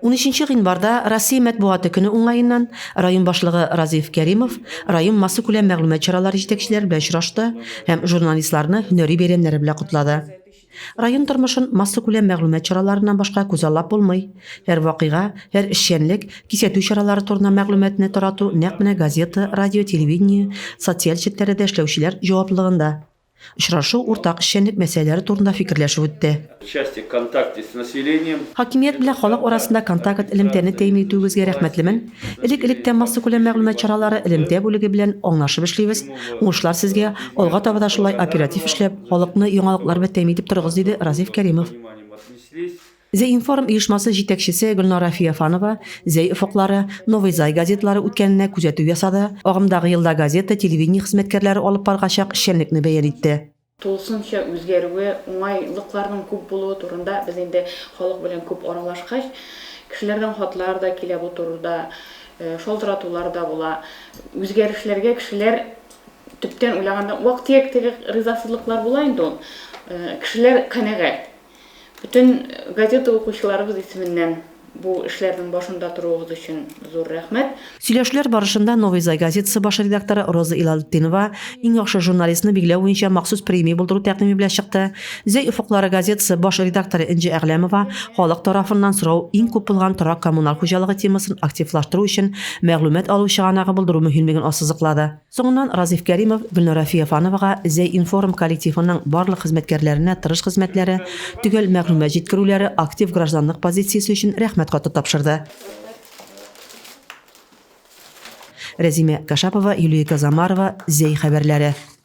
Унөченче гыйнварда Россия матбугаты көне уңаеннан район башлыгы Разиф Кәримов район массакүләм мәгълүмат чаралары җитәкчеләре белән очрашты һәм журналистларны һөнәри бәйрәмнәре белән котлады. Район тормышын массакүләм мәгълүмат чараларыннан башка күзаллап булмый. Һәр вакыйга, һәр эшчәнлек, кисәтү чаралары турында мәгълүматны тарату нәкъ менә газета, радио, телевидение, социаль челтәрләрдә эшләүчеләр җаваплылыгында. Очрашу уртак эшчәнлек мәсьәләләре турында фикерләшү үтте. Части контакте с населением. Хакимият белән халык арасында контакт элемтәне тәэмин итүегезгә рәхмәтлемен. Элек-электән массакүләм мәгълүмат чаралары элемтә бүлеге белән аңлашып эшлибез. Уңышлар сезгә, алга таба да шулай оператив эшләп, халыкны яңалыклар белән тәэмин итеп торыгыз, диде Разиф Кәримов. Зәй-информ оешмасы җитәкчесе Гөлнара Феофанова Зәй офыклары, Новый Зай газеталары үткәненә күзәтү ясады, агымдагы елда газета, телевидение хезмәткәрләре алып баргачак эшчәнлекне бәян итте. Тулысынча үзгәрүе, уңайлыкларның күп булуы турында без инде халык белән күп аралашкач, кешеләрдән хатлар да килә бу турыда, шалтыратулар да була. Үзгәрешләргә кешеләр төптән уйлаганда, вак-төяк теге ризасызлыклар була инде ул, кешеләр канәгать. Бөтен газета укучыларыбыз исеменнән бу эшләрнең башында торуыгыз өчен зур рәхмәт. Сөйләшүләр барышында Новый Зай газетасы баш редакторы Роза Илалетдинова иң яхшы журналистны билгеләү буенча махсус премия булдыру тәкъдиме белән чыкты. Зәй офыклары газетасы баш редакторы Энҗе Әгъләмова халык тарафыннан сорау иң күп булган торак-коммуналь хуҗалыгы темасын активлаштыру өчен мәгълүмат алу чыганагы булдыру мөһимлеген ассызыклады. Соңыннан Разиф Кәримов Гөлнара Феофановага Зәй-информ коллективының барлык хезмәткәрләренә тырыш хезмәтләре, төгәл мәгълүмат җиткерүләре, актив гражданлык позициясе өчен рәхмәт хаты тапшырды. Рәзимә Кашапова, Юлия Казамарова, Зәй хәбәрләре.